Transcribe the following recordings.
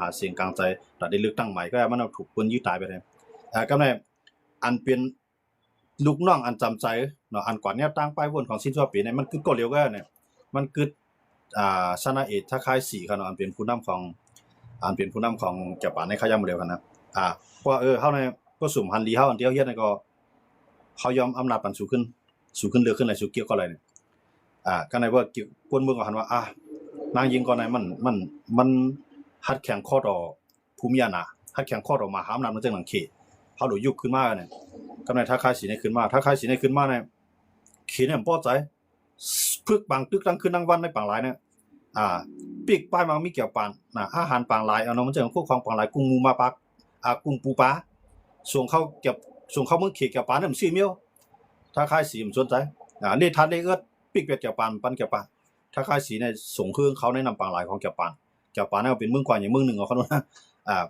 ຫາສຽງກາງໃຈ ຕາໄດ້ເລືອກຕັ້ງໃໝ່ ກໍມັນຖືກເພິ່ນຢື້ຕາຍໄປແລ້ວ. ເອີ ກໍແມ່ນອັນເປັນລູກນ້ອງອັນຈຳໃຈເນາະ ອັນກວາດແນວຕັ້ງປ້າຍໂຫວດຂອງຊິນຫົວເປນີ້ ມັນກຶດກໍຫຼຽວກັນນີ້ ມັນກຶດ ອ່າ ຊານາເອະ ທາຄາຍສີ ເຂົາເນາະ ອັນເປັນຜູ້ນຳຂອງ ອັນເປັນຜູ້ນຳຂອງຈະປານໃນຂະຍາມເລວຫັ້ນນະ. ອ່າ ເພາະວ່າ ເອີ ເຮົາໃນປະຊຸມຫັນດີເຮົາ ອັນທີ່ເຮົາເຮັດນັ້ນກໍ ເຮົາຍອມອຳນາດປັນສູຂຶ້ນ ສູຂຶ້ນເລືອກຂຶ້ນໄດ້ ສູກ່ຽວກໍໄດ້ນີ້. ອ່າ ກໍໃນວ່າກ່ຽວ ກວນເບິ່ງກໍຫັນວ່າ ອ່າ ນາງຍິງກ່ອນນັ້ນ ມັນ ມັນ ມັນຂັດແຂງຂໍ້ຕໍ່ ຜູ້ມີອຳນາດ ຂັດແຂງຂໍ້ຕໍ່ມະຫາອຳນາດ ມັນຈັ່ງນັ້ນເຂດ ເຮົາໂດນຍຸບຂຶ້ນມານີ້ ກໍໃນທາຄາຍສີນີ້ຂຶ້ນມາ ທາຄາຍສີນີ້ຂຶ້ນມານີ້ ເຂດນີ້ບໍ່ພໍໃຈ ຝຶກປາງຕຶກທັງຄືນທັງວັນໃນປາງລາຍນະ ອ່າ ປີກປາຍມັນມີແກ້ວປານນະ ອາຫານປາງລາຍ ເອົາເນາະ ມັນຈະຄຸ້ມຄອງປາງລາຍ ກຸ້ງໝູປາປາ ອ່າ ກຸ້ງປູປາ ສົ່ງເຂົ້າແກ້ວ ສົ່ງເຂົ້າເມືອງເຂດແກ້ວປານນະ ມັນຊື້ແມວ ຖ້າຂາຍສີມັນສົນໃຈ ອ່າ ເລທາດເລເອິດ ປີກແປດແກ້ວປານ ປັນແກ້ວປານ ຖ້າຂາຍສີໃນສົ່ງເຄື່ອງເຂົ້າໃນນຳປາງລາຍຂອງແກ້ວປານ ແກ້ວປານນັ້ນເປັນເມືອງກວ້າງໃຫຍ່ເມືອງໜຶ່ງເອົາເຂົາໂລດນະ ອ່າ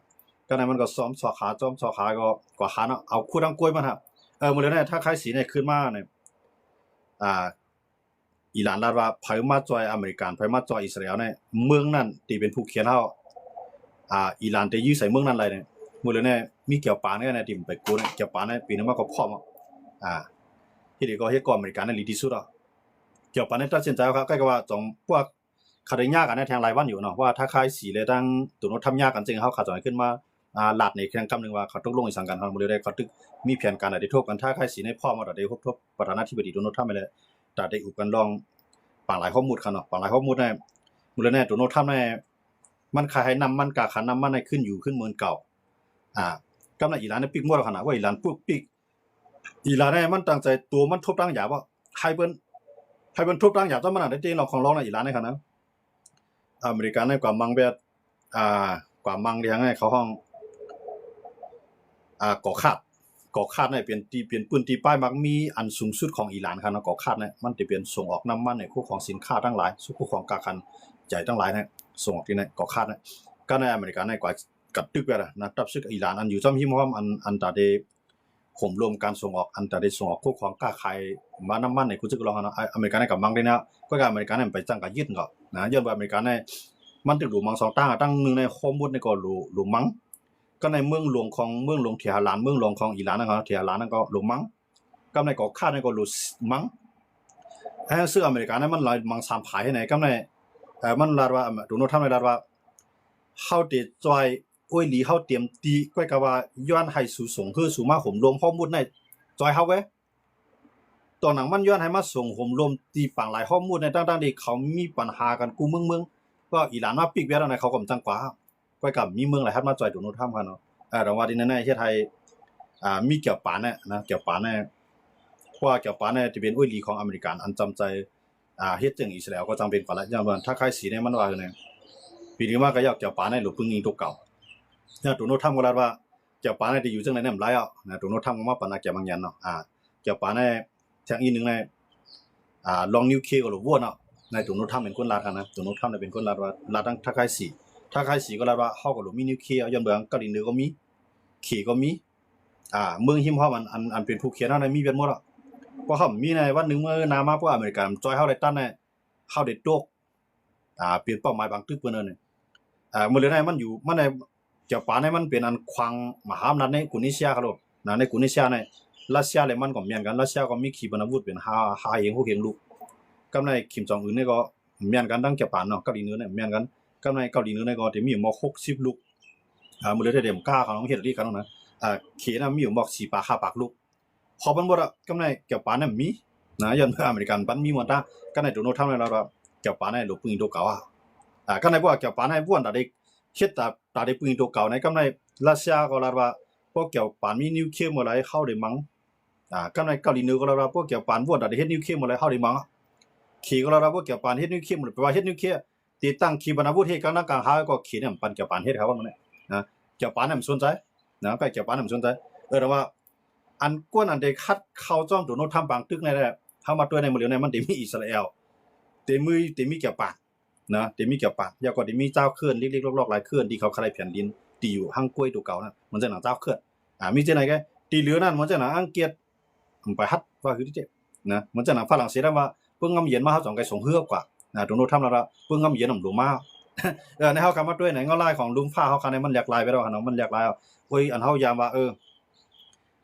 ກໍນັ້ນມັນກໍຊອມຊອກຫາ ຊອມຊອກຫາກໍ ກໍຫາເນາະ ເອົາຄູ່ທັງກ້ວຍມັນຫັ້ນ ເອີ ມື້ເລີຍນະ ຖ້າຂາຍສີນີ້ຂຶ້ນມານີ້ ອ່າ ອີຣານລາດວ່າ ໃຜມາຊ່ອຍອາເມລິກັນ ໃຜມາຊ່ອຍອິດສະຣາເອວນີ້ ເມືອງນັ້ນທີ່ເປັນຜູ້ຂຽນເຮົາ ອ່າ ອີຣານຈະຢື້ໃສ່ເມືອງນັ້ນໄດ້ນີ້ ມື້ເລີຍນີ້ ມີແກ້ວປານນີ້ທີ່ໄປກູ້ນີ້ ແກ້ວປານນີ້ປີນີ້ມາກໍພ້ອມ ອ່າ ເຮັດໃດກໍເຮັດກໍອາເມລິກັນນີ້ດີທີ່ສຸດ ແກ້ວປານນີ້ຕັດສິນໃຈວ່າ ໃກ້ກັບວ່າສອງພວກ ເຂົາໄດ້ຫຍ້າກັນໃນແທ່ງຫຼາຍວັນຢູ່ເນາະ ວ່າຖ້າຂາຍສີແລະທັງໂດນັລທຳຫຍ້າກັນ ເຊິ່ງເຮົາຂາດຈອງໃຫ້ຂຶ້ນມາ ອ່າ ລາດໃນແທ່ງກຳໜຶ່ງວ່າເຂົາຕົກລົງອີ່ສັງກັນ ເຮົາມື້ເລີຍໄດ້ເຂົາຕຶກມີແຜນການໃດທີ່ທົບກັນ ຖ້າຂາຍສີໃນພ້ອມມາ ຕອນໄດ້ພົບ ປະທານາທິບໍດີໂດນັລທຳໄປແລ້ວ ຕອນໄດ້ອຸບກັນລອງປາງລາຍຮອກມຸດຄັນເນາະ ປາງລາຍຮອກມຸດນັ້ນ ມື້ເລີຍນີ້ໂດນັລທຳນີ້ ມັນຂາຍໃຫ້ນ້ຳມັນ ກາຄັນນ້ຳມັນໃຫ້ຂຶ້ນຢູ່ຂຶ້ນໝື່ນເກົ່າ ອ່າ ກຳນັ້ນອີຣານນີ້ປິກໝົດແລ້ວຫັ້ນນະ ວ່າອີຣານປຸກປິກ ອີຣານນີ້ມັນຕັ້ງໃຈໂຕມັນທົບທາງຫຍາບ ໃຫ້ເພິ່ນ ໃຫ້ເພິ່ນທົບທາງຫຍາບ ແຕ່ມັນໜ້າໄດ້ເຕະລອງຂອງລອງນະ ອີຣານນີ້ຫັ້ນນະ ອາເມລິກາໃນກວ່າມັງແບບ ອ່າ ກວ່າມັງທີ່ຫຍັງໃຫ້ເຂົາຮ້ອງ ອ່າ ກໍຄາດ ກໍຄາດນີ້ເປັນທີ່ ເປັນພື້ນທີ່ປາຍມັກມີອັນສູງສຸດຂອງອີຣານຄັນນະ ກໍຄາດນີ້ມັນຈະເປັນສົ່ງອອກນ້ຳມັນໃນຄູ່ຂອງສິນຄ້າທັງຫຼາຍ ສູ່ຄູ່ຂອງກາຄັນໃຫຍ່ທັງຫຼາຍນີ້ ສົ່ງອອກທີ່ນີ້ ກໍຄາດນີ້ ກໍໃນອາເມລິກາໃນກວ່າກັບຕຶກໄປລະນະ ຕັບຊຶກອີຣານອັນຢູ່ຊ່ຳຮິມຫ້ອມ ອັນ ອັນຕາເດ ໂຫມລວມການສົ່ງອອກ ອັນຕາໄດ້ສົ່ງອອກຄູ່ຂອງຄ້າຂາຍມານ້ຳມັນໃນຄູຊຶກລອງເນາະ ອາ ອາເມລິກາໃນກຳບັງໄດ້ນະ ກໍອາເມລິກາໃນໄປຈັ່ງກະຍຶດກໍນະ ຍ້ອນວ່າອາເມລິກາໃນມັນຖືກຫຼູມມັງສອງຕັ້ງ ຕັ້ງໜຶ່ງໃນຮອກມຸດໃນກໍຫຼູມມັງ ກໍໃນເມືອງຫຼວງຂອງ ເມືອງຫຼວງເທຮະຣານ ເມືອງຫຼວງຂອງອີຣານນະ ເທຮະຣານນັ້ນກໍຫຼູມມັງ ກັບໃນກໍຄາດໃນກໍຫຼູມມັງ ເຊິ່ງອາເມລິກາໃນມັນຫຼາຍມັງສາມຜາຍໃຫ້ໃນ ກັບໃນ ເອີ ມັນລາດວ່າ ໂດນັລທຳໄດ້ລາດວ່າ ເຮົາເຕະຈ່ອຍ ໂອ້ຍ ຫຼີເຮົາຕຽມຕີ ກ້ອຍກະວ່າຍ້ອນໃຫ້ສູສົ່ງເຮີສູມາໂຫມລວມຮອກມຸດໃນ ຈ່ອຍເຮົາເວີຍ ຕອນໜັງມັນຍ້ອນໃຫ້ມາສົ່ງໂຫມລວມຕີປາງລາຍຮອກມຸດໃນ ທັງໆທີ່ເຂົາມີປັນຫາກັນກູ່ເມືອງໆ ກໍອີຣານມາປິກແວດແລ້ວນະ ເຂົາກໍບໍ່ຈັ່ງກວ່າ ກ້ອຍກະມີເມືອງຫຼາຍຮັດມາຈ່ອຍໂດນັລທຳຫັ້ນເນາະ ເອີ ແຕ່ວ່າທີ່ແນ່ໆເຮັດໃຫ້ ອ່າ ມີແກ້ວປານນະ ແກ້ວປານນະ ເພາະວ່າແກ້ວປານນະຈະເປັນໂອ້ຍຫຼີຂອງອາເມລິກັນ ອັນຈຳໃຈ ອ່າ ເຮັດຈັ່ງອິດສະຣາເອວກໍຈັ່ງເປັນກວ່າລະ ຢ່າງວ່າຖ້າຂາຍສີໃນມັນວ່າຄືໃນ ປີນີ້ມາກໍຢາກຈະປາໃນຫຼູປຶງອີໂຕເກົ່າ ຍາໂຕໂນທຳກໍລາດວ່າ ຈະປາໃນທີ່ຢູ່ຈັ່ງໃດແນມຫຼາຍເອົານະ ໂຕໂນທຳກໍມາປານນາແກມັງຍັນເນາະ ອ່າ ຈະປາໃນແທ່ງອີໜຶ່ງໃນ ອ່າ ລອງນິວເຄກໍຫຼູວນເນາະ ໃນໂຕໂນທຳເປັນຄົນລາດຫັ້ນນະ ໂຕໂນທຳເປັນຄົນລາດວ່າ ລາດທັງຖ້າຂາຍສີ ຖ້າຂາຍສີກໍລາດວ່າ ເຮົາກໍຫຼູມີນິວເຄ ຍ້ອນເບື້ອງເກົາຫຼີເໜືອກໍມີ ເຂກໍມີ ອ່າ ເມືອງຮິມຮອບອັນ ອັນ ອັນເປັນຜູ້ຂຽນເຮົານະ ມີເບິດໝົດອະ ພວກເຮົາມີໃນວັນໜຶ່ງເມື່ອໜ້າມາ ພວກອາເມລິກາມັນຈ່ອຍເຮົາໄດ້ຕັນແນ່ ເຮົາໄດ້ຕົກ ອ່າ ເປັນເປົ້າໝາຍບາງຕຶກເພິ່ນເອີ້ນ ອ່າ ມື້ເລີຍໃນມັນຢູ່ ມັນໃນ ຈະປາໃນມັນເປັນອັນຂວາງມະຫາອຳນາດໃນເອເຊຍຄັບໂລດນະ ໃນເອເຊຍໃນ ຣັດເຊຍແລະມັນກໍແມ່ນກັນ ຣັດເຊຍກໍມີຂີປະນາວຸດເປັນຫ້າ ຫ້າເຫງຫົກເຫງລູກ ກັບໃນຄິມຈອງອຶນນີ້ກໍ ແມ່ນກັນທັງຈະປານເນາະ ເກົາຫຼີເໜືອນີ້ແມ່ນກັນ ກັບໃນເກົາຫຼີເໜືອນີ້ກໍຈະມີໝົດຫົກສິບລູກ ອ່າ ມື້ເລີຍໄດ້ເຕັມກ້າຂອງເຮັດດີກັນນະ ອ່າ ເຂນະມີໝົດສີ່ປາກຫ້າປາກລູກ ເຂົ້າກັນໝົດອະ ກັບໃນຈະປານນັ້ນມີນະ ຍ້ອນອາເມລິກັນມັນມີໝົດນະ ກັບໃນໂດນັລທຳລາດວ່າຈະປານໃນຫຼູປຶງອີໂຕເກົ່າອະ ອ່າ ກັບໃນພວກຈະປານໃນວນຕາໄດ້ເຮັດຕາ ຕາໄດ້ປຶງອີໂຕເກົ່າໃນ ກັບໃນຣັດເຊຍກໍລາດວ່າ ພວກຈະປານມີນິວເຄເມື່ອໃດເຮົາໄດ້ມັງ ອ່າ ກັບໃນເກົາຫຼີເໜືອກໍລາດວ່າ ພວກຈະປານວນຕາໄດ້ເຮັດນິວເຄເມື່ອໃດເຮົາໄດ້ມັງ ເຂກໍລາດວ່າ ພວກຈະປານເຮັດນິວເຄເມື່ອໃດ ແປວ່າເຮັດນິວເຄ ຕິດຕັ້ງຂີປະນາວຸດເຮັດການຕັ້ງການຫາ ກໍເຂນີ້ປັນຈະປານເຮັດຄັບວ່າມັນນະ ຈະປານນັ້ນມັນສົນໃຈນະ ກໍຈະປານນັ້ນມັນສົນໃຈ ເອີ ແຕ່ວ່າ ອັນກວນອັນໄດ້ຂັດເຂົ້າຈ້ອມໂດນັລທຳບາງຕຶກໃນ ເຮົາມາຕົວໃນມື້ດຽວໃນ ມັນໄດ້ມີອິດສະຣາແອວ ໄດ້ມີ ໄດ້ມີຈະປານນະ ໄດ້ມີຈະປານ ແລ້ວກໍໄດ້ມີຈາວເຄື່ອນເລັກໆລອກໆຫຼາຍເຄື່ອນ ທີ່ເຂົາຄະໄລແຜ່ນດິນ ທີ່ຢູ່ຮັງກວຍໂຕເກົ່ານະ ມັນຈະໜັງຈາວເຄື່ອນ ອ່າ ມີຈັ່ງໃດກະ ທີ່ເຫຼືອນັ້ນ ມັນຈະໜັງອັງກິດ ໄປຮັດວ່າຄືທີ່ເຈັບນະ ມັນຈະນຳຝຣັ່ງເສດນຳວ່າ ເພິ່ງງຳເຢັນມາ ເຮົາຈອງໄກສົ່ງເຮືອກວ່ານະ ໂດນັລທຳລາດວ່າ ເພິ່ງງຳເຢັນນຳລົງມາ ເອີ ໃນເຮົາກະມາດ້ວຍໃນເງົາລາຍຂອງລຸ່ມຟ້າເຮົາຄະໃນ ມັນຫຼາກຫຼາຍໄປແລ້ວຫັ້ນເນາະ ມັນຫຼາກຫຼາຍ ໂອ້ຍ ອັນເຮົາຢາມວ່າ ເອີ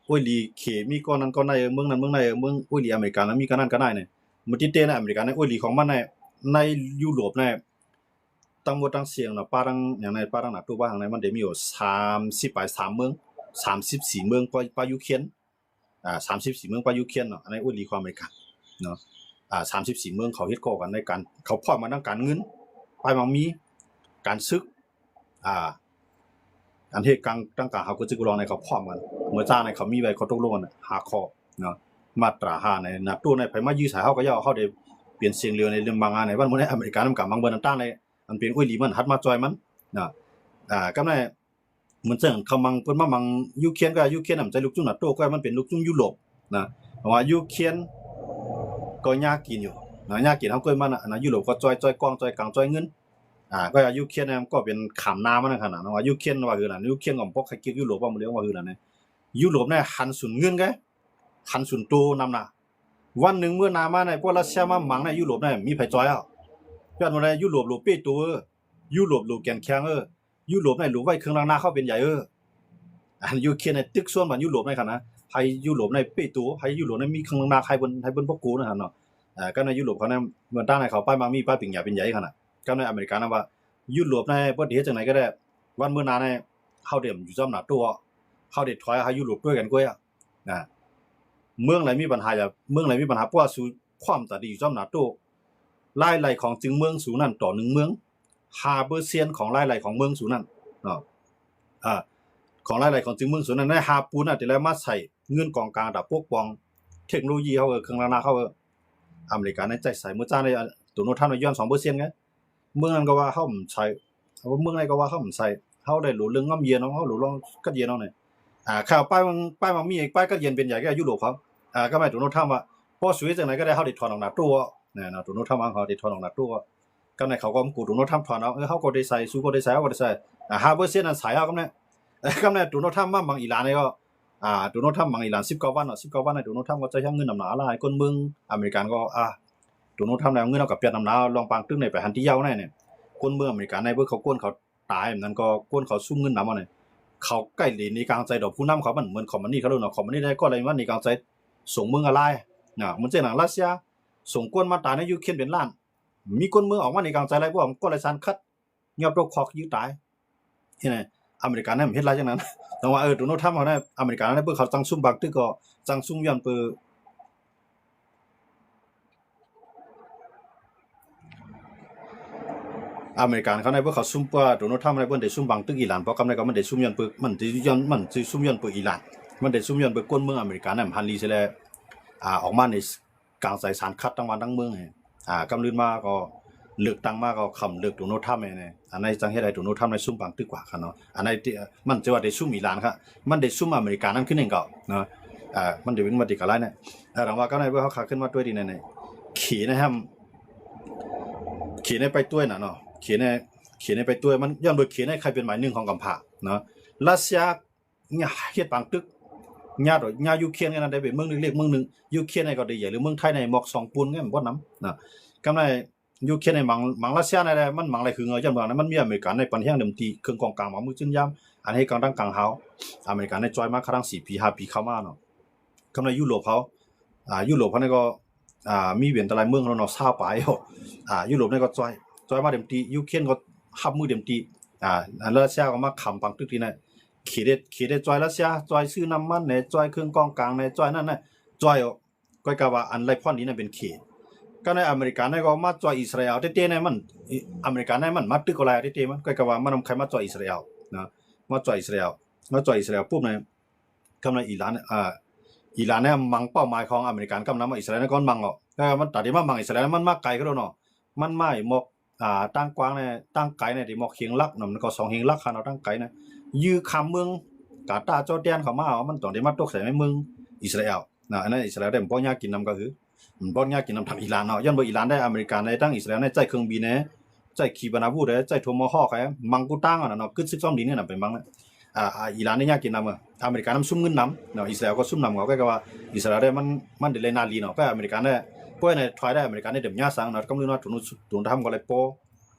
ໂອ້ຍ ຫຼີເຂມີກ້ອນນັ້ນກ້ອນໃນ ເອີ ເມືອງນັ້ນເມືອງໃນ ເອີ ເມືອງ ໂອ້ຍ ຫຼີອາເມລິການະມີກ້ອນນັ້ນກ້ອນໃນນີ້ ມັນຕິດເຕະໃນອາເມລິກາໃນ ໂອ້ຍ ຫຼີຂອງມັນໃນ ໃນຢູໂຣບໃນ ທັງໝົດທັງສ່ຽງເນາະ ປາທັງຫຍັງໃນ ປາທັງນາໂຕ ປາທາງໃນ ມັນໄດ້ມີຢູ່ສາມສິບປາຍສາມເມືອງ ສາມສິບສີ່ເມືອງ ປາ ປາຢູເຄນ ອ່າ ສາມສິບສີ່ເມືອງປາຢູເຄນເນາະ ອັນໃນໂອ້ຍຫຼີຂອງອາເມລິກາເນາະ ອ່າ ສາມສິບສີ່ເມືອງ ເຂົາເຮັດກໍກັນໃນການ ເຂົາພ້ອມກັນທັງການເງິນ ປາຍໝາກມີ ການຊຶກ ອ່າ ອັນເຮັດການຕັ້ງການຫາກົນຊຶກກຸລອງໃນ ເຂົາພ້ອມກັນ ເມື່ອຈ້າງໃນເຂົາມີໄວ້ ເຂົາຕົກລົງກັນຫ້າຂໍ້ເນາະ ມາດຕາຫ້າໃນນາໂຕໃນ ໃຜມາຢື້ສາຍເຮົາກໍຢ່າ ເຮົາໄດ້ ປ່ຽນສຽງຫຼຽວໃນເລື່ອງມັງອາໃນວັນມື້ໃນອາເມລິການຳກະມັງເບີນຕ່າງໆໃນ ອັນເປັນອຸ້ຍລີມັນຫັດມາຊ່ອຍມັນນະ. ອາ ກຳໃນ ເໝືອນເຊິ່ງເຂົາມັງ ເພິ່ນມາມັງຢູເຄຣນ ກໍຢູເຄຣນນະ ໃຈລູກຈຸ້ມນາໂຕ ກໍມັນເປັນລູກຈຸ້ມຢູໂຣບນະ. ເພາະວ່າຢູເຄຣນກໍຍາກກິນຢູ່ນະ ຍາກກິນ ເຮົາກໍມານະ ນະ ຢູໂຣບກໍຊ່ອຍ ຊ່ອຍກອງ ຊ່ອຍກາງ ຊ່ອຍເງິນ. ອາ ກໍຢູເຄຣນນະ ມັນກໍເປັນຂາມໜ້າມັນຫັ້ນນະ ວ່າຢູເຄຣນວ່າຄືນັ້ນ ຢູເຄຣນກໍບໍ່ໃຄ່ເກັບຢູໂຣບ ວ່າມື້ເລີຍວ່າຄືນັ້ນ. ຢູໂຣບນະ ຫັນສູນເງິນໄງ ຫັນສູນໂຕນຳນະ. ວັນໜຶ່ງມື້ໜ້າມາໃນ ພວກຣັດເຊຍມາໝັງໃນຢູໂຣບນະ ມີໃຜຈ່ອຍເອົາ? ຍ້ອນວ່າໃນຢູໂຣບໂຫຼເປ້ໂຕ ເອີ ຢູໂຣບໂຫຼແກ່ນແຂງ ເອີ ຢູໂຣບໃນໂຫຼໄວ້ເຄື່ອງລ້າງໜ້າເຂົາເປັນໃຫຍ່ ເອີ ອັນຢູເຄຣນໃນຕຶກຊວນບານຢູໂຣບໃນຫັ້ນນະ ໃຫ້ຢູໂຣບໃນເປ້ໂຕ ໃຫ້ຢູໂຣບໃນມີເຄື່ອງລ້າງໜ້າ ໃຫ້ເພິ່ນ ໃຫ້ເພິ່ນບໍ່ໂກນຫັ້ນເນາະ. ເອີ ກັບໃນຢູໂຣບເຂົານະ ເມື່ອຕ່າງໃນເຂົາປ້າຍມັກມີ ປ້າຍປັນຍາເປັນໃຫຍ່ຫັ້ນນະ. ກັບໃນອາເມລິການະວ່າ ຢູໂຣບໃນເພິ່ນເຮັດຈັ່ງໃດກໍໄດ້ ວັນມື້ໜ້າໃນ ເຮົາໄດ້ຢູ່ຈອມນາໂຕ ເຮົາໄດ້ຖອຍ ໃຫ້ຢູໂຣບດ້ວຍກັນກວ່າ ນະ ເມືອງໃດມີບັນຫາ ເມືອງໃດມີບັນຫາ ເພາະວ່າສູຄວາມຕາດີຢູ່ຈອມນາໂຕ ລາຍໄດ້ຂອງຈຶ່ງເມືອງສູນັ້ນຕໍ່ໜຶ່ງເມືອງ ຫ້າເປີເຊັນຂອງລາຍໄດ້ຂອງເມືອງສູນັ້ນເນາະ ອາ ຂອງລາຍໄດ້ຂອງຈຶ່ງເມືອງສູນັ້ນ ໃນຫ້າປູນນະ ທີ່ໄດ້ມາໃຊ້ເງິນກອງກາງດາບປົກປ້ອງເທັກໂນໂລຢີເຮົາ ເອີ ເຄື່ອງລ້າງໜ້າເຮົາ ເອີ ອາເມລິກາໃນໃຈໃສ່ ເມື່ອຈ້າງໃນໂດນັລທຳນະຍ້ອນສອງເປີເຊັນໄງ ເມືອງນັ້ນກໍວ່າເຮົາບໍ່ໃຊ້ ເມືອງໃດກໍວ່າເຮົາບໍ່ໃຊ້ ເຮົາໄດ້ໂຫຼເລື່ອງງຳເຢັນຂອງເຮົາ ໂຫຼເລື່ອງກັດເຢັນຂອງເຮົານີ້ ອາ ຂ້າວປ້າຍມັງ ປ້າຍມັງມີອີກ ປ້າຍກັດເຢັນເປັນໃຫຍ່ແກ່ຢູໂຣບເຂົາ ອາ ກໍແມ່ນໂດນັລທຳວ່າ ພໍສຸດຈັ່ງໃດກໍໄດ້ ເຮົາໄດ້ຖອນອອກໜ້າໂຕແນ່ນອນ ໂດນັລທຳວ່າເຮົາໄດ້ຖອນອອກໜ້າໂຕ ກໍໃນເຂົາກໍມາກູໂດນັລທຳຖອນອອກ ເອີ ເຮົາກໍໄດ້ໃຊ້ ສູກໍໄດ້ໃຊ້ ເຮົາກໍໄດ້ໃຊ້ ອາ ຫ້າເປີເຊັນນັ້ນໃຊ້ເຮົາກໍແນ່ ກໍໃນໂດນັລທຳມາບັງອີຣານນີ້ກໍ ອາ ໂດນັລທຳບັງອີຣານສິບເກົ້າວັນເນາະ ສິບເກົ້າວັນໃຫ້ໂດນັລທຳກໍໃຊ້ເງິນນຳໜາຫຼາຍ ຄົນເມືອງອາເມລິກັນກໍ ອາ ໂດນັລທຳໄດ້ເອົາເງິນເອົາກະປຽດນຳໜາ ລອງປາງຕຶກໃນໄປຫັ້ນທີ່ຍາວໃນນີ້ ຄົນເມືອງອາເມລິກັນໃນເບິ່ງເຂົາກວນເຂົາ ຕາຍ ນັ້ນກໍກວນເຂົາຊຸມເງິນນຳເອົານີ້ ເຂົາໃກ້ເລນໃນກາງໃຈດອກຜູ້ນຳເຂົາ ມັນເໝືອນຄອມມານີເຂົາໂລດເນາະ ຄອມມານີໄດ້ກໍໄດ້ມາໃນກາງໃຈສົ່ງເມືອງອາລາຍນະ ມັນເຊັ່ນຫຍັງ ຣັດເຊຍສົ່ງກວນມາຕາຍໃນຢູເຄຣນເປັນລ້ານ ມີຄົນເມືອງອອກມາໃນກາງໃຈຫຼາຍ ພວກກໍໄດ້ສານຄັດ ຍອບຕົກຄອກຢື້ຕາຍ ເຫັນໄຫມ ອາເມລິການັ້ນເຮັດຫຼາຍຈັ່ງນັ້ນ ແຕ່ວ່າ ເອີ ໂດນັລທຳເຂົານະ ອາເມລິການັ້ນເບິ່ງເຂົາຈັ່ງຊຸມບາງຕຶກກໍຈັ່ງຊຸມຍ້ອນເປີ ອາເມລິກັນເຂົາໃນພວກເຂົາຊຸມ ພວກໂດນັລທຳໃນເພິ່ນໄດ້ຊຸມບັງຕຶກອີຣານ ເພາະກຳໃດກໍມັນໄດ້ຊຸມຍ້ອນປຶກ ມັນຊິຍ້ອນ ມັນຊິຊຸມຍ້ອນປຶກອີຣານ ມັນໄດ້ຊຸມຍ້ອນປຶກກົນເມືອງອາເມລິກັນນະ ມັນຫັນລີຊິແລ ອາ ອອກມາໃນກາງໃຈສານຄັດທັງບ້ານທັງເມືອງ ອາ ກຳລືນມາກໍເລືອກຕັ້ງມາກໍຄຳເລືອກໂດນັລທຳແນ່ ອັນໃດຈັ່ງເຮັດໃຫ້ໂດນັລທຳໄດ້ຊຸມບັງຕຶກກວ່າຄັນເນາະ ອັນໃດທີ່ ມັນຈະວ່າໄດ້ຊຸມອີຣານ ມັນໄດ້ຊຸມອາເມລິກັນນັ້ນຄືໜຶ່ງກໍເນາະ ອາ ມັນໄດ້ເປັນມາຕິກະຫຼາຍນະ ອາ ດັ່ງວ່າກໍໃນເມື່ອເຮົາຂາຂຶ້ນມາຕົວດີໃນ ເຂນະ ເຂນະໄປຕົວນະເນາະ ເຂນະ ເຂນະໄປຕົວ ມັນຍ້ອນເບີເຂນະໃຄເປັນໝາຍໜຶ່ງຂອງກຳພ້າເນາະ ຣັດເຊຍເຮັດປາງຕຶກຍາວ ຍາວຢູເຄຣນນັ້ນໄດ້ເປັນເມືອງເລັກໆເມືອງໜຶ່ງ ຢູເຄຣນນີ້ກໍໄດ້ໃຫຍ່ ຫຼືເມືອງໄທໃນໝອກສອງປູນໄງ ມັນບໍ່ນຳນະ ກຳໃນ ຢູເຄຣນໃນມັງ ມັງຣັດເຊຍໃນແຫຼະ ມັນມັງຫຼາຍຄືເຫື່ອ ຍ້ອນວ່ານັ້ນມັນມີອາເມລິກັນໃນປັນແຮງເດີມທີ ເຄື່ອງກອງກາງ ມາມື້ຈືນຍາມ ອັນເຮັດກາງຕັ້ງກາງຫາວ ອາເມລິກັນໃນຈ່ອຍມາຄັ້ງສີ່ປີຫ້າປີເຂົ້າມາເນາະ ກຳໃນຢູໂຣບເຂົາ ອາ ຢູໂຣບເຂົານີ້ກໍ ອາ ມີເປັນຕະຫຼາຍເມືອງເນາະ ຊາວປາຍ ອາ ຢູໂຣບນີ້ກໍຈ່ອຍ ຈ່ອຍມາເຕັມທີ່ ຢູເຄຣນກໍຮັບມືເຕັມທີ່ ອາ ອັນຣັດເຊຍກໍມາຄ້ຳປັງຕຶກທີ່ນັ້ນ ເຂດເດ ເຂດເດ ຈ່ອຍຣັດເຊຍ ຈ່ອຍຊື້ນ້ຳມັນແດ່ ຈ່ອຍເຄື່ອງກອງກາງແດ່ ຈ່ອຍນັ້ນນະ ຈ່ອຍ ຂ້ອຍກະວ່າອັນໄດ້ພອນດີນັ້ນເປັນເຂດ ກໍໃນອາເມລິການັ້ນກໍມາຈ່ອຍອິດສະຣາແອລເຕັມໆນະ ມັນ ອາເມລິການັ້ນມັນມາຕຶກກໍຫຼາຍເຕັມໆ ມັນ ຂ້ອຍກະວ່າມັນນຳໃຜມາຈ່ອຍອິດສະຣາແອລນະ ມາຈ່ອຍອິດສະຣາແອລ ມາຈ່ອຍອິດສະຣາແອລປຸບນະ ກຳໃນອີຣານ ອາ ອີຣານນະມັງເປົ້າໝາຍຂອງອາເມລິການກຳນຳ ອິດສະຣາແອລນັ້ນກໍມັງເນາະ ແຕ່ວ່າມັນຕາທີ່ມາມັງອິດສະຣາແອລ ມັນມາໄກຂະໂດດເນາະ ມັນມາໝອກ ອ່າ ຕ່າງກວ້າງແດ່ ຕ່າງໄກແດ່ ທີ່ໝອກເຄງລັກນຳ ກໍສອງເຄງລັກຫັ້ນເນາະ ຕ່າງໄກນະ ຢື້ຂ້າມເມືອງກາຕາ ຈໍແດນເຂົ້າມາ ມັນຕ້ອງໄດ້ມາຕົກໃສ່ໃນເມືອງອິດສະຣາແອລນະ ອັນນັ້ນອິດສະຣາແອລໄດ້ບໍ່ຍາກກິນນຳກໍຄື ບໍ່ຍາກກິນນຳທາງອີຣານເນາະ ຍ້ອນວ່າອີຣານໄດ້ ອາເມລິກາໄດ້ ທັງອິດສະຣາແອລໄດ້ໃຊ້ເຄື່ອງບິນແດ່ ໃຊ້ຂີປະນາວຸດແດ່ ໃຊ້ໂທມາຮອກແດ່ ມັງກູຕາງຫັ້ນນະເນາະ ກຶດຊຶກຊ້ອມດິນນີ້ນະໄປມັງນະ ອ່າ ອີຣານໄດ້ຍາກກິນນຳ ອາເມລິການຳຊຸມເງິນນຳເນາະ ອິດສະຣາແອລກໍຊຸມນຳເຂົາ ກໍວ່າອິດສະຣາແອລໄດ້ ມັນ ມັນໄດ້ໄລນາລີເນາະ ກໍອາເມລິກາໄດ້ ພວກໃນຖອຍໄດ້ ອາເມລິກາໄດ້ເດີມຍາສັງເນາະ ກຳລັງວ່າໂດນັລ ໂດນັລທຳກໍໄດ້ໂປ້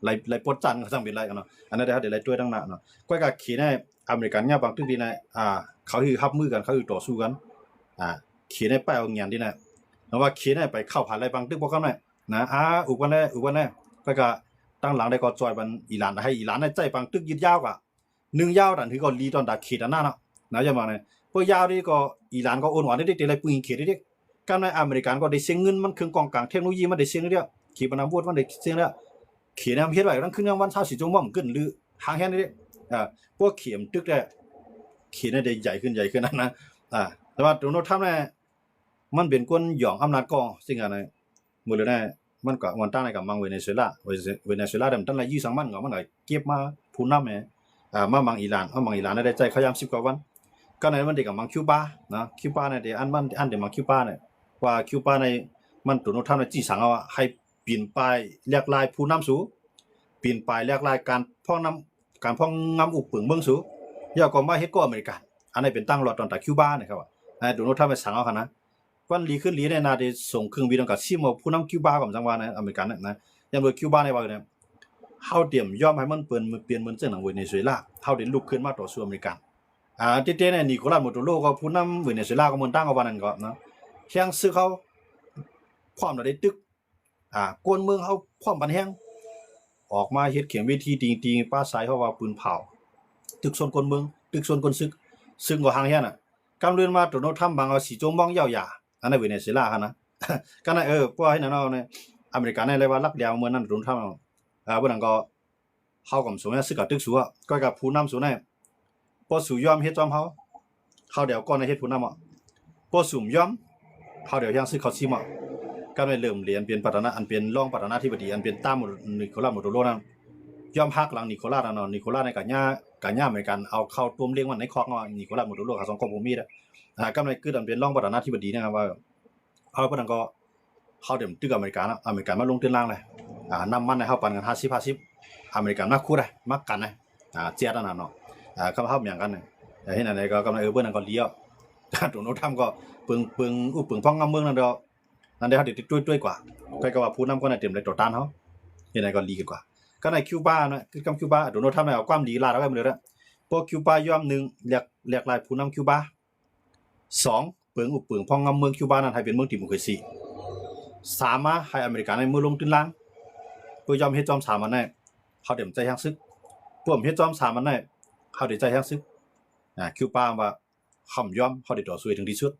ໄລ່ ໄລ່ປົດຈັນ ກໍຈັ່ງເປັນໄລເນາະ ອັນນັ້ນໄດ້ ເຮົາໄດ້ໄລ່ຕົວະດັ່ງນັ້ນເນາະ ກໍກະເຂດໃນອາເມລິກັນຍາມປາງຕຶກນີ້ນະ ອ່າ ເຂົາຄືຮັບມືກັນ ເຂົາຄືຕໍ່ສູ້ກັນ ອ່າ ເຂດໃນໄປເອົາຫຍັນນີ້ນະ ເພາະວ່າເຂດໃນໄປເຂົ້າຜ່ານໄລ່ປາງຕຶກພວກເຂົານັ້ນນະ ອ່າ ອຸບກັນແລ້ວ ອຸບກັນແລ້ວ ກໍກະຕັ້ງຫຼັງໄດ້ກໍຊ່ອຍບັນອີຣານ ໃຫ້ອີຣານໃນໃຊ້ປາງຕຶກຍືດຍາວກະ ໜຶ່ງຍາວນັ້ນຄືເກົາຫຼີຕອນດາເຂດອັນນັ້ນເນາະ ນະ ຢ່າມານີ້ ເພາະຍາວນີ້ກໍອີຣານກໍໂອນຫວານໄດ້ເດ ໄດ້ປືນເຂດໄດ້ເດ ກັບໃນອາເມລິກັນກໍໄດ້ເສັງເງິນມັນ ເຄື່ອງກອງກາງເທັກໂນໂລຢີມັນໄດ້ເສັງແລ້ວ ຂີປະນາວຸດມັນໄດ້ເສັງແລ້ວ ເຂດນຳເຮັດໄວ້ທັງຄືນວັນຊາວສີ່ຊົ່ວໂມງ ມັນຂຶ້ນຫຼືຫາງແຮງເດ ອາ ພວກເຂດຕຶກແລ້ວ ເຂດໄດ້ໃຫຍ່ຂຶ້ນ ໃຫຍ່ຂຶ້ນນັ້ນນະ ອາ ແຕ່ວ່າໂດນັລທຳນີ້ ມັນເປັນຄົນຢອງອຳນາດກໍ ເຊິ່ງອັນນັ້ນ ມື້ເລີຍນະ ມັນກໍ ມັນຕັ້ງໃນກຳມັງເວເນຊູເອລາ ເວເນຊູເອລາ ມັນບໍ່ທັນໄດ້ຢື້ສັງມັນ ກໍມັນກໍເກັບມາຜູ້ນຳ ອາ ມາມັງອີຣານ ມາມັງອີຣານໄດ້ໃຊ້ເຂົາຢາມສິບກວ່າວັນ. ກໍໃນມັນໄດ້ກຳມັງຄິວບາເນາະ ຄິວບານີ້ ອັນມັນ ອັນໄດ້ມັງຄິວບານີ້ ວ່າຄິວບານີ້ ມັນ ໂດນັລ ທຣຳ ໄດ້ຈີ່ສັງເອົາວ່າ ໃຫ້ ປີນປ່າຍແຫຼກລາຍຜູ້ນຳສູ ປີນປ່າຍແຫຼກລາຍການພ້ອງນຳ ການພ້ອງງຳອຸປຶງເມືອງສູ ແລ້ວກໍມາເຮັດກໍອາເມລິກາ. ອັນນີ້ເປັນຕັ້ງລອດຕອນຕາຄິວບານີ້ ເຂົາວ່າ ໂດນັລ ທຣຳ ໄປສັ່ງເອົາຫັ້ນນະ. ວັນດີຄືນດີນີ້ ໜ້າຈະສົ່ງເຄື່ອງບິນກັບຊິມເອົາຜູ້ນຳຄິວບາກໍຈັ່ງວ່ານະ ອາເມລິການະ. ຢ່າງໂດຍຄິວບານີ້ວ່າ ເຮົາຕຽມຍອມໃຫ້ມັນເປັນ ປ່ຽນເໝືອນຈັ່ງໜັງເວເນຊູເອລາ ເຮົາໄດ້ລຸກຂຶ້ນມາຕໍ່ສູ້ອາເມລິກາ. ອາ ຕິເຕໃນ ນີໂຄລາ ມາດູໂຣ ກໍຜູ້ນຳເວເນຊູເອລາ ກໍເໝືອນຕ່າງກັບວ່ານັ້ນກໍເນາະ ແຮງເຊືອກເຮົາ ພ້ອມແລ້ວໄດ້ຕຶກ ອາ ກວນເມືອງເຮົາພ້ອມປັນແຮງ ອອກມາເຮັດເຂມເວທີ ຕີງຕີປາສາຍ ເຮົາວ່າປືນເຜົາ ຕຶກຊົນກວນເມືອງ ຕຶກຊົນກວນຊຶກ ຊຶກກໍຫ່າງແຮງນະ. ກຳເລື່ອນມາ ໂດນັລ ທຣຳ ບັງເອົາສີໂຈມອງເຍົາຢາ ອັນນັ້ນເວເນຊູເອລາຫັ້ນນະ. ກັນນະ ເອີ ພວກເຮັດແນວນັ້ນເນາະ ອາເມລິກາໃນເລີຍວ່າລັກແຫຼວເມື່ອນັ້ນ ໂດນັລ ທຣຳ ອາ ບໍ່ນັ້ນກໍ ເຮົາກໍບໍ່ສົມຢາກຊຶກກັບຕຶກສູ ກໍກັບຜູ້ນຳສູນະ. ບໍ່ສູຍອມເຮັດຈອມເຮົາ ເຮົາດຽວກ່ອນໃຫ້ເຮັດຜູ້ນຳເນາະ ບໍ່ສູຍອມ ເຮົາດຽວຍັງຊຶກເຂົ້າຊິມເນາະ. ກໍໄດ້ເລີ່ມເລີຍ ອັນເປັນປະທານະ ອັນເປັນລອງປະທານາທິບໍດີ ອັນເປັນຕາມ ນີໂຄລາ ມາດູໂຣ ນັ້ນ ຍອມຫັກຫຼັງນີໂຄລາ ນັ້ນເນາະ. ນີໂຄລາ ນີ້ກະຫຍ້າ ກະຫຍ້າອາເມລິກາເອົາເຂົ້າຕົ້ມລ້ຽງມັນໃນຄອກເນາະ ນີໂຄລາ ມາດູໂຣ ເຂົາສອງຄົນບໍ່ມີແລ້ວ. ອາ ກໍໄດ້ຄິດ ອັນເປັນລອງປະທານາທິບໍດີນະ ວ່າ ເອົາ ເພິ່ນນັ້ນກໍ ເຮົາເຕີມຕຶກອາເມລິກາເນາະ ອາເມລິກາມາລົງທຶນລາງເລີຍ ອາ ນ້ຳມັນໃຫ້ເຮົາປັນກັນຫ້າສິບຫ້າສິບ ອາເມລິກາມາຂຸດ ມາກັນນະ ອາ ແຈດອັນນັ້ນເນາະ ອາ ຄຳເຮົາແມ່ນກັນ ເຮັດອັນໃດກໍກຳລັງ ເອີ ເພິ່ນນັ້ນກໍເລີຍ ໂດນັລ ທຣຳ ກໍປຶງ ປຶງອຸປຶງພ້ອງງຳເມືອງນັ້ນດອກ ນັ້ນເດ້ ເຮົາໄດ້ຕຸ້ຍໆກວ່າ ໃຜກໍວ່າຜູ້ນຳຄົນນັ້ນເຕັມໄດ້ຕໍ່ຕ້ານເຮົາ ເຮັດໃດກໍດີຂຶ້ນກວ່າ. ກໍໃນຄິວບານະ ຄືຄຳຄິວບາ ໂດນັລ ທຣຳ ນີ້ເອົາຄວາມດີລາດເອົາໄວ້ໝົດເລີຍນະ ພວກຄິວບາຍອມ ໜຶ່ງ ແຫຼກ ແຫຼກລາຍຜູ້ນຳຄິວບາ ສອງ ເປິງອຸປຶງພ້ອງງຳເມືອງຄິວບານັ້ນໃຫ້ເປັນເມືອງດີໂມຄຣາຊີ. ສາມ ມາໃຫ້ອາເມລິກາໃນມືລົງທຶນລາງ ເພື່ອຍອມເຮັດຈອມສາມອັນນັ້ນ ເຮົາເຕັມໃຈແຮງຊຶກ ພວກເຮັດຈອມສາມອັນນັ້ນ ເຮົາເຕັມໃຈແຮງຊຶກ. ອາ ຄິວບາວ່າ ເຮົາບໍ່ຍອມ ເຮົາໄດ້ຕໍ່ສູ້ໃຫ້ເຖິງທີ່ສຸດ.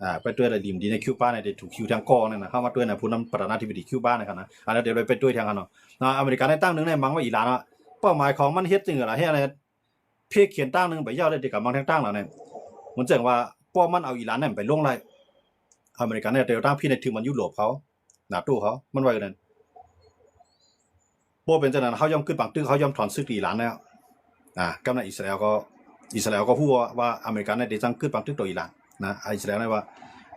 ອາ ໄປດ້ວຍລະດີມດີໃນຄິວບາໃນໄດ້ຖືກຄິວແທງກໍນັ້ນນະ ເຮົາມາດ້ວຍນະ ຜູ້ນຳປະທານາທິບໍດີຄິວບາໃນຂະນະ ອັນນັ້ນດຽວໄປດ້ວຍແທງກັນເນາະ. ອາ ອາເມລິກາໃນຕັ້ງໜຶ່ງໃນມັງວ່າອີຣານເນາະ ເປົ້າໝາຍຂອງມັນເຮັດຈັ່ງໃດລະ ເຮັດໃດ ເພກຂຽນຕັ້ງໜຶ່ງໄປຍາວເລີຍ ທີ່ກຳບັງແທງຕັ້ງລະນີ້ ມັນຈັ່ງວ່າ ປ້ອມມັນເອົາອີຣານນັ້ນໄປລົງໄດ້ ອາເມລິກາໃນແຕ່ຕັ້ງພີໃນຖືກມັນຢູໂຣບເຂົາ ນາໂຕເຂົາ ມັນວ່າຢູ່ນັ້ນ. ບໍ່ເປັນຈັ່ງນັ້ນ ເຮົາຍອມກຶດບັງຕຶກ ເຮົາຍອມຖອນຊຶກອີຣານແລ້ວ. ອາ ກຳນັ້ນອິດສະຣາແອນກໍ ອິດສະຣາແອນກໍຮູ້ວ່າ ວ່າອາເມລິກາໃນໄດ້ສັ່ງກຶດບັງຕຶກຕໍ່ອີຣານນະ ອິດສະຣາແອນໃນວ່າ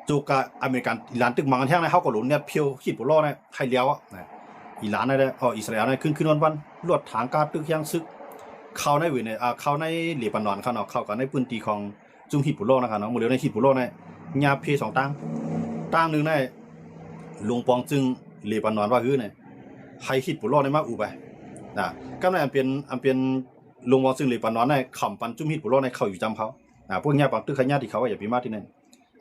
ຈຸກະອາເມລິກັນ ອີຣານຕຶກມັງກັນແຮງໃນ ເຮົາກໍຫຼົງແນບພຽວຮິດໂບລາໃນໃຫ້ແລ້ວນະ ອີຣານໃນ ເອີ ອິດສະຣາແອນໃນ ຄືນ ຄືນວັນໆ ລວດຖັງກາດຕຶກ ແຮງຊຶກ ເຂົ້າໃນເວເນ ອາ ເຂົ້າໃນເລບານອນເຂົາເນາະ ເຂົ້າກັນໃນພື້ນທີ່ຂອງ ຈຸມຮິດໂບລານະຄະເນາະ ມື້ດຽວໃນຣິດໂບລາໃນຍາເພສອງຕ່າງ ຕ່າງໜຶ່ງໃນ ລົງປອງຈຶງເລບານອນວ່າຮືໃນ ໃຫ້ຮິດໂບລາໃນມາອຸໄປນະ ກຳນັ້ນອັນເປັນ ອັນເປັນລົງປອງຈຶງເລບານອນໃນ ຄຳປັນຈຸມຮິດໂບລາໃນເຂົ້າຢູ່ຈຳເຂົານະ ພວກຍາບັງຕຶກຂະຍະທີ່ເຂົາວ່າຢ່າໄປມາທີ່ນັ້ນ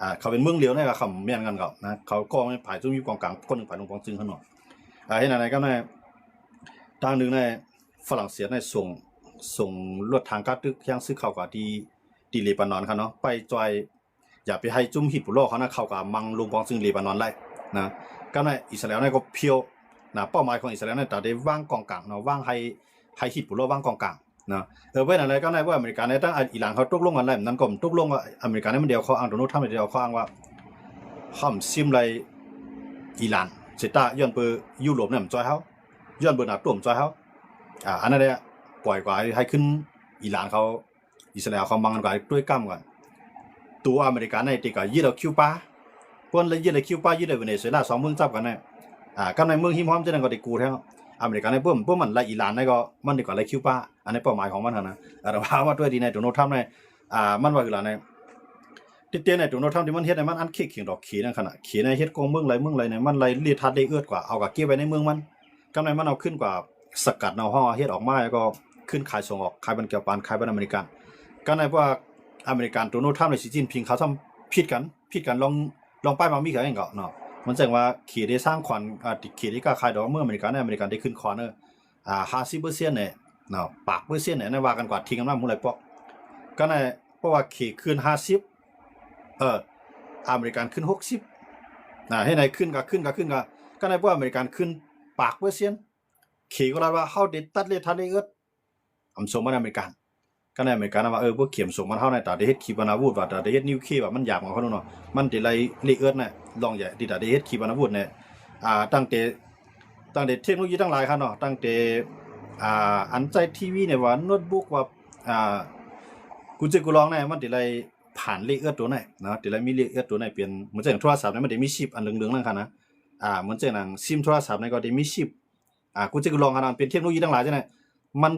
ອາ ເຂົາເປັນເມືອງຫຼຽວໃນຄຳແມ່ນກັນເຂົານະ ເຂົາກໍໃຫ້ຝ່າຍຈຸມຢູ່ກອງກາງ ຄົນໜຶ່ງຝ່າຍລົງປອງຈຶງເຂົາເນາະ. ອາ ເຮັດອັນໃດກໍໃນ ຕ່າງໜຶ່ງໃນຝຣັ່ງເສດໃນ ສົ່ງ ສົ່ງລົດຖັງກາດຕຶກ ແຮງຊຶກເຂົ້າກະທີ່ ທີ່ເລບານອນເຂົາເນາະ ໄປຊ່ອຍ ຢ່າໄປໃຫ້ຈຸມຮິດໂບລາເຂົານະ ເຂົາກະມັງລົງປອງຈຶງເລບານອນໄດ້ນະ ກຳນັ້ນອິດສະຣາແອນໃນກໍພຽວນະ ເປົ້າໝາຍຂອງອິດສະຣາແອນໃນຕາໄດ້ວາງກອງກາງເນາະ ວາງໃຫ້ ໃຫ້ຮິດໂບລາວາງກອງກາງນະ ເອີ ເປັນອັນໃດກໍໃນ ພວກອາເມລິກາໃນ ທັງອີຣານເຂົາຕົກລົງກັນແລ້ວ ນັ້ນກໍຕົກລົງວ່າ ອາເມລິກາໃນມັນດຽວເຂົາອ້າງ ໂດນັລ ທຣຳ ດຽວເຂົາອ້າງວ່າ ເຮົາຊິມໄລ່ອີຣານເສຍຕາ ຍ້ອນເປີຢູໂຣບນັ້ນບໍ່ຊ່ອຍເຮົາ ຍ້ອນເປີນາໂຕບໍ່ຊ່ອຍເຮົາ ອາ ອັນນັ້ນແຫຼະ ປ່ອຍກວ່າໃຫ້ຂຶ້ນ ອີຣານເຂົາ ອິດສະຣາແອນເຂົາມັງກັນກວ່າ ດ້ວຍກຳກັນ ໂຕອາເມລິກາໃນຕິກະຍຶດເອົາຄິວບາ ເພິ່ນລະຍຶດເອົາຄິວບາ ຍຶດເອົາເວເນຊູເອລາ ສອງເມືອງຈັບກັນນະ ອາ ກຳໃນເມືອງຮິມຮອມຈັ່ງນັ້ນກໍໄດ້ກູແທ້ ອາເມລິກາໃນ ເພິ່ນ ເພິ່ນມັນໄລ່ອີຣານໃນກໍ ມັນດີກວ່າໄລ່ຄິວບາ ອັນນີ້ເປົ້າໝາຍຂອງມັນຫັ້ນນະ ອາ ແຕ່ວ່າມາດ້ວຍດີໃນໂດນັລ ທຣຳ ໃນ ອາ ມັນວ່າຄືລະໃນ ທີ່ແທ້ໃນໂດນັລ ທຣຳ ທີ່ມັນເຮັດໃນມັນອັນເຄກຂຽງດອກເຂນນັ້ນຂະນະ ເຂນໃນເຮັດກອງເມືອງໄລ່ເມືອງໄລ່ໃນ ມັນໄລ່ເລດທາດເລດເອິດກວ່າ ເອົາກະເກັບໄວ້ໃນເມືອງມັນ ກຳໃນມັນເອົາຂຶ້ນກວ່າສະກັດເອົາ ເຮົາເຮັດອອກມາ ແລ້ວກໍຂຶ້ນຂາຍສົ່ງອອກ ຂາຍບັນແກ້ວປານ ຂາຍບັນອາເມລິກັນ ກະໃນພວກອາເມລິກັນ ໂດນັລ ທຣຳ ແລະ ສີຈິ້ນຜິງ ເຂົາຊ້ຳຜິດກັນ ຜິດກັນລອງ ລອງປ້າຍມາມີກະເອງກໍເນາະ ມັນຈັ່ງວ່າເຂດໄດ້ສ້າງຂວັນ ອາ ເຂດໄດ້ຄ້າຂາຍດອກເມືອງອາເມລິກັນ ອາເມລິກັນໄດ້ຂຶ້ນຂວັນ ເອີ ອາ ຫ້າສິບເປີເຊັນນີ້ເນາະ ປາກເປີເຊັນນີ້ ອັນນັ້ນວ່າກັນກວ່າ ທິງອຳນາດໝູ່ຫຼາຍປອກ ກະໃນ ເພາະວ່າເຂດຂຶ້ນຫ້າສິບ ເອີ ອາເມລິກັນຂຶ້ນຫົກສິບ ນະ ເຮັດໃດຂຶ້ນກະຂຶ້ນ ກະຂຶ້ນກະ ກະໃນພວກອາເມລິກັນຂຶ້ນປາກເປີເຊັນ ເຂດກໍລະວ່າເຮົາໄດ້ຕັດເລດທາດເລດເອິດ ອຳສົມບັນອາເມລິກັນ ກະໃນອາເມລິກັນວ່າ ເອີ ພວກເຂດອຳສົມບັນເຮົາໃນຕາໄດ້ເຮັດຂີປະນາວຸດວ່າ ຕາໄດ້ເຮັດນິວເຄລວ່າ ມັນຢາກມາເຂົາເນາະ ມັນໄດ້ໄລ່ເລດເອິດນະ ລອງໃຫຍ່ທີ່ຕາໄດ້ເຮັດຂີປະນາວຸດນີ້ ອາ ຕັ້ງແຕ່ ຕັ້ງແຕ່ເທັກໂນໂລຢີທັງຫຼາຍຄັນເນາະ ຕັ້ງແຕ່ ອ່າ ອັນໃຊ້ທີວີນີ້ວ່າ ໂນ້ດບຸກວ່າ ອ່າ ກູເຈິກກູລອງນີ້ ມັນຊິໄດ້ຜ່ານເລເອິດໂຕນີ້ເນາະ ຊິໄດ້ມີເລເອິດໂຕນີ້ເປັນ ເໝືອນເຊັ່ນໂທລະສັບນີ້ ມັນຊິມີຊິບອັນເຫຼືອງໆນັ້ນຄັນນະ ອ່າ ເໝືອນເຊັ່ນຫຍັງ ຊິມໂທລະສັບນີ້ກໍຊິມີຊິບ ອ່າ ກູເຈິກກູລອງຄັນນະ ເປັນເທັກໂນໂລຢີທັງຫຼາຍຈັ່ງໃດ ມັນ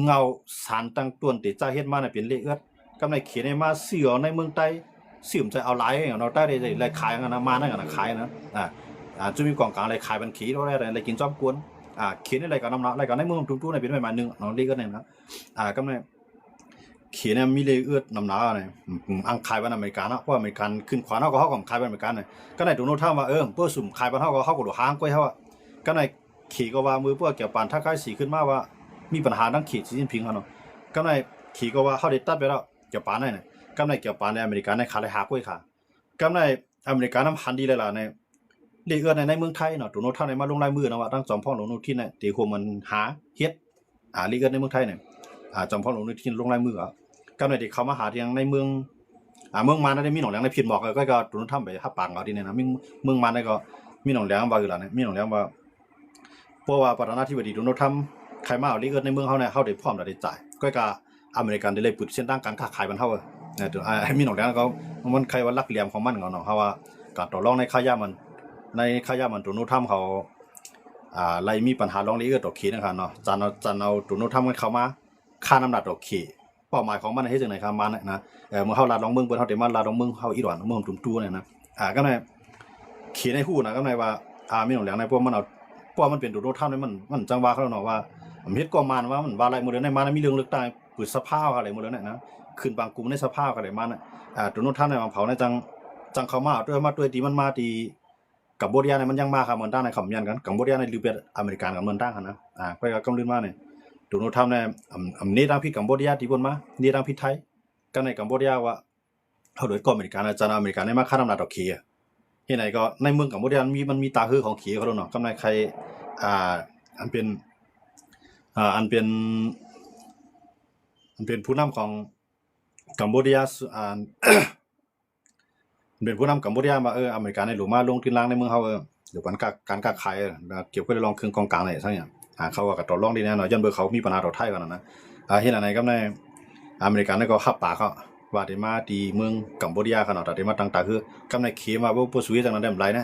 ເງົາສານຕັ້ງຕົ້ນທີ່ຈະເຮັດມານີ້ເປັນເລເອິດ ກຳໄດ້ເຂດໃຫ້ມາຊື້ເອົາໃນເມືອງໃຕ້ ຊື້ມາໃສ່ເອົາຫຼາຍເນາະ ໃຕ້ໄດ້ ໄດ້ຂາຍຫັ້ນນະ ມານັ້ນນະຂາຍນະ ອ່າ ອ່າ ຈຸມີກອງກາງໄດ້ຂາຍບັນເຂດ ໄດ້ ໄດ້ກິນຈອມກວນ ອ່າ ເຂດນີ້ໄດ້ກໍນຳໜ້າ ໄດ້ກໍໃນເມືອງທຸ່ມຕູ້ນີ້ເປັນໄມ້ມາໜຶ່ງເນາະ ເລເອິດນີ້ນະ ອ່າ ກຳໄດ້ເຂດນີ້ມີເລເອິດນຳໜ້ານີ້ ອັງຂາຍບັນອາເມລິການະ ເພາະອາເມລິການຂຶ້ນຂວານເຮົາກໍ ເຮົາກໍຂາຍບັນອາເມລິການນີ້ ກຳໄດ້ໂດນັລທຳວ່າ ເອີ ເພິ່ນສຸມຂາຍບັນເຮົາກໍ ເຮົາກໍຫຼວງຫາງກວຍເຮົາ ກຳໄດ້ ເຂກໍວ່າ ເມື່ອພວກເຈົ້າປານ ທ່ານໄຄສີ ຂຶ້ນມາວ່າ ມີບັນຫາທາງເຂດ ສີຈິ້ນຜິງຫັ້ນເນາະ ກຳໄດ້ ເຂກໍວ່າ ເຮົາໄດ້ຕັດໄປແລ້ວ ເຈົ້າປານນັ້ນນະ ກຳໄດ້ ເຈົ້າປານໃນອາເມລິກາໃນຂາໄດ້ຫາກວຍຂາ ກຳໄດ້ ອາເມລິການຳຫັນດີແລ້ວລະ ໃນເລກເອື້ອນໃນ ໃນເມືອງໄທເນາະ ໂດນັລທຳໄດ້ມາລົງລາຍມືນະວ່າ ທັງຈອມພອງ ຫຼວງອະນຸທິນນະ ທີ່ຮ່ວມກັນຫາເຮັດ ອ່າ ເລກເອື້ອນໃນເມືອງໄທນີ້ ອ່າ ຈອມພອງ ຫຼວງອະນຸທິນລົງລາຍມື ກຳໄດ້ ໄດ້ເຂົ້າມາຫາທຽງໃນເມືອງ ອ່າ ເມືອງມານນະ ໄດ້ມີໜອງແຫຼງໃນຜິດໝອກ ກໍ ກໍ ກໍໂດນັລທຳໄປຮັບປາກເອົາທີ່ນີ້ນະ ເມືອງ ເມືອງມານນະ ກໍມີໜອງແຫຼງວ່າຄືລະນີ້ ມີໜອງແຫຼງວ່າ ເພາະວ່າປະທານາທິບໍດີໂດນັລທຳ ໃຄ່ມາເອົາເລກເອື້ອນໃນເມືອງເຮົານີ້ ເຮົາໄດ້ພ້ອມແລ້ວໄດ້ຈ່າຍ ກໍກະອາເມລິກັນໄດ້ເປີດເສັ້ນທາງການຄ້າຂາຍບ້ານເຮົາ ເອີ ມີໜອງແຫຼງກໍມັນໃຄ່ວ່າຫຼັກຫຼ່ຽມຂອງມັນເນາະ ເຮົາວ່າການຕໍ່ລອງໃນຄາວຍາມມັນ ໃນຄາວຍາມມັນໂດນັລທຳເຂົາ ອ່າ ໄລ່ມີບັນຫາລອງເລກເອື້ອນຕໍ່ເຂດນະຄັບເນາະ ຈັນເອົາ ຈັນເອົາໂດນັລທຳເຂົ້າມາ ຄານອຳນາດຕໍ່ເຂດ ເປົ້າໝາຍຂອງມັນເຮັດຈັ່ງໃດຄັບມານະ ເອີ ເມື່ອເຮົາລັດລອງເມືອງເພິ່ນ ເຮົາໄດ້ມາລັດລອງເມືອງເຮົາອີກດອນ ເມືອງທຸ່ມຕູ້ນີ້ນະ ອ່າ ກໍໃນເຂດໃນຮູ້ນະ ກໍໃນວ່າ ອ່າ ມີໜອງແຫຼງໃນ ເພາະມັນເອົາ ເພາະມັນເປັນໂດນັລທຳນີ້ ມັນ ມັນຈັ່ງວ່າເຂົາເນາະວ່າ ເຮັດກໍມານວ່າ ມັນວ່າໄລ່ມື້ເດີນໃນມານະ ມີເລື່ອງເລືອກຕັ້ງ ເປີດສະພາເອົາໄດ້ມື້ເດີນນະ ຂຶ້ນບາງກຸ່ມໃນສະພາເອົາໄດ້ມານະ ອ່າ ໂດນັລທຳນີ້ມາເຜົາໃນ ຈັ່ງ ຈັ່ງເຂົ້າມາ ໂດຍມາ ໂດຍທີ່ມັນມາທີ່ ກຳໂບດຽານີ້ມັນຍັງມາ ຄຳເດີນໃນຄຳຍັນກັນ ກຳໂບດຽານີ້ຫຼືແບບອາເມລິກັນກັນເມືອງຕ່າງຫັ້ນນະ ອ່າ ຂ້ອຍກໍກຳລືນມານີ້ ໂດນັລທຳນີ້ ອຳ ອຳເນທາງຜິດກຳໂບດຽາທີ່ເພິ່ນມາ ເນທາງຜິດໄທ ກໍໃນກຳໂບດຽາວ່າ ເຮົາໂດຍກໍອາເມລິກັນ ອາຈານອາເມລິກັນໄດ້ມາຄານອຳນາດຕໍ່ເຂດ ເຮັດໃດກໍໃນເມືອງກຳໂບດຽາ ມັນມີ ມັນມີຕາເຮີຂອງເຂເຂົາເນາະ ກຳໃນໃຄ ອ່າ ອັນເປັນ ອ່າ ອັນເປັນ ອັນເປັນຜູ້ນຳຂອງກຳໂບດຽາ ອ່າ ເປັນຜູ້ນຳກຳໂບດຽາວ່າ ເອີ ອາເມລິກາໃນຫຼູມາລົງທຶນລາງໃນເມືອງເຮົາ ເອີ ເລື່ອງການຄ້າ ການຄ້າຂາຍ ກ່ຽວກັບເລື່ອງເຄື່ອງກອງກາງນີ້ຊັ້ນຫຍັງ ອ່າ ເຂົາວ່າກໍຕໍ່ລອງດີແນ່ເນາະ ຍ້ອນເບິ່ງເຂົາມີບັນຫາຕໍ່ໄທວ່ານັ້ນນະ ອ່າ ເຮັດອັນໃດກໍໃນອາເມລິການີ້ກໍຮັບປາກເຂົາວ່າໄດ້ມາທີ່ເມືອງກຳໂບດຽາເຂົາເນາະ ໄດ້ມາຕັ້ງຕາເຮືອ ກຳໃນເຂມວ່າ ບໍ່ ບໍ່ສູ້ເຮັດຈັ່ງນັ້ນໄດ້ບໍ່ໄດ້ນະ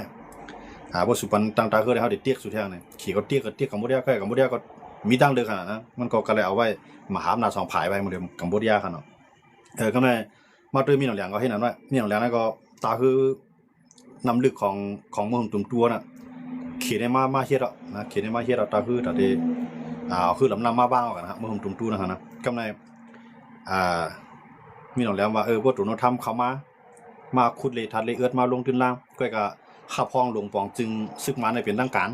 ອ່າ ບໍ່ສູ້ປັນຕັ້ງຕາເຮືອ ເຮົາໄດ້ຕຽກສູ່ແທ້ນີ້ ເຂກໍຕຽກ ກໍຕຽກກຳໂບດຽາ ກໍກຳໂບດຽາກໍມີດັ່ງເດີຂະໜາດນັ້ນ ມັນກໍ ກໍເລີຍເອົາໄວ້ມະຫາອຳນາດສອງຝ່າຍໄວ້ ມາເລີຍກຳໂບດຽາເຂົາເນາະ ເອີ ກຳໃນ ມາໂດຍມີໜອງແຫຼງກໍເຮັດນັ້ນວ່າ ມີໜອງແຫຼງນັ້ນກໍຕາຄືນ້ຳລຶກຂອງ ຂອງເມືອງທຸ່ມຕູ້ນະ ເຂດໃນມາ ມາເຮັດເອົານະ ເຂດໃນມາເຮັດເອົາຕາຄືຕາເດ ອ່າ ຄືລຳນ້ຳມາບາງເອົາກັນນະ ເມືອງທຸ່ມຕູ້ນະຫັ້ນນະ ກຳໃນ ອ່າ ມີໜອງແຫຼງວ່າ ເອີ ພວກໂດນັລທຳເຂົ້າມາ ມາຂຸດເລທາດເລເອິດ ມາລົງທຶນລາງ ຂ້ອຍກໍຮັບຮອງຫຼວງປອງຈຶ່ງຊຶກມາໃນເປັນທາງການ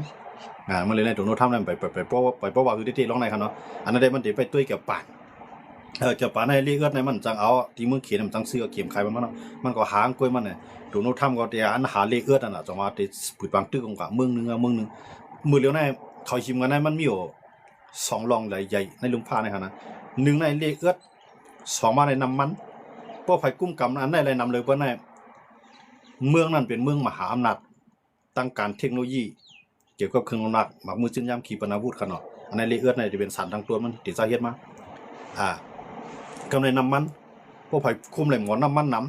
ອ່າ ມັນເລີຍໃນໂດນັລທຳນັ້ນໄປ ໄປ ໄປ ໄປ ໄປເວົ້າວ່າຄືເດໆລອງໃນຄັນເນາະ ອັນນັ້ນໄດ້ມັນໄດ້ໄປຕົວະກັບປານ ເອີ ເຈົ້າປານໃນເລກເອິດໃນມັນຈັ່ງເອົາທີ່ເມືອງເຂນ ມັນຈັ່ງຊື້ເອົາເຂມຂາຍມັນມາເນາະ ມັນກໍຫາກວຍມັນນະ ໂດນັລທຳກໍໄດ້ອັນຫາເລກເອິດຫັ້ນນະ ຈັ່ງວ່າໄດ້ປຶດບັງຕຶກກັນເມືອງໜຶ່ງເມືອງໜຶ່ງ ມື້ດຽວໃນເຂົາຫິມກັນໃນມັນມີຢູ່ສອງຮ່ອງໃຫຍ່ໃນລຸ່ມຟ້າໃນຫັ້ນນະ ໜຶ່ງໃນເລກເອິດ ສອງມາໃນນ້ຳມັນ ພວກໃຜກຸ້ມກຳອັນໃດໄດ້ນຳເລີຍເພິ່ນໃນ ເມືອງນັ້ນເປັນເມືອງມະຫາອຳນາດ ທາງການເທັກໂນໂລຢີ ກ່ຽວກັບເຄື່ອງອຳນາດ ໝາກມື ຈືນຢາມ ຂີປະນາວຸດຂະໜອດ ອັນໃນເລກເອິດໃນຈະເປັນສານຕັ້ງຕົ້ນມັນທີ່ຈະເຮັດມາ ອ່າ ກຳໃນນ້ຳມັນ ພວກໃຜຄຸມແຫຼ່ງໝໍນ້ຳມັນນຳ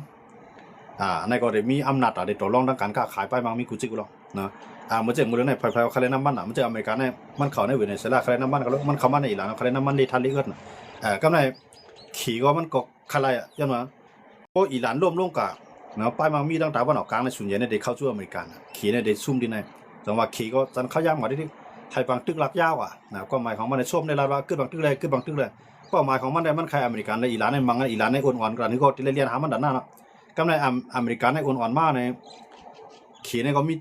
ອ່າ ອັນໃນກໍໄດ້ມີອຳນາດ ໄດ້ຕໍ່ລອງທາງການຄ້າຂາຍ ໄປມາມີກູຈິກລອງເນາະ ອ່າ ເມື່ອເຈົ້າມື້ເດືອນໃນ ໃຜໆວ່າໃຜໄດ້ນ້ຳມັນນະ ເມື່ອເຈົ້າອາເມລິກາໃນ ມັນເຂົ້າໃນເວເນຊູເອລາ ໃຜໄດ້ນ້ຳມັນກໍມັນເຂົ້າມາໃນອີຣານ ໃຜໄດ້ນ້ຳມັນເລທາດເລກເອິດນະ ເອີ ກຳໃນ ເຂກໍມັນກໍຄະໄລ ຍ້ອນວ່າ ໂອ້ ອີຣານລົ້ມລົງກະເນາະ ປາຍມັນມີທາງຕາວັນອອກກາງໃນສ່ວນໃຫຍ່ໄດ້ເຂົ້າສູ່ອາເມລິການະ ເຂໄດ້ຊຸມທີ່ໃນ ຈັ່ງວ່າເຂກໍຈັ່ງເຂົ້າຢາມວ່າໄດ້ໃຫ້ບັງຕຶກລາກຍາວອະນະ ຄວາມໝາຍຂອງມັນໃນຊົມໄດ້ລາດວ່າກຶດບັງຕຶກແລ້ວ ກຶດບັງຕຶກແລ້ວ ເປົ້າໝາຍຂອງມັນໄດ້ມັນໃຫ້ອາເມລິການ ແລະ ອີຣານໃນມັງ ອີຣານໃນອ່ອນໆກັນ ຄືກໍໄດ້ລຽນຫາມັນດ້ານໜ້າເນາະ ກຳໃນອາ ອາເມລິກາໃນອ່ອນໆມາໃນ ເຂໃນກໍມີ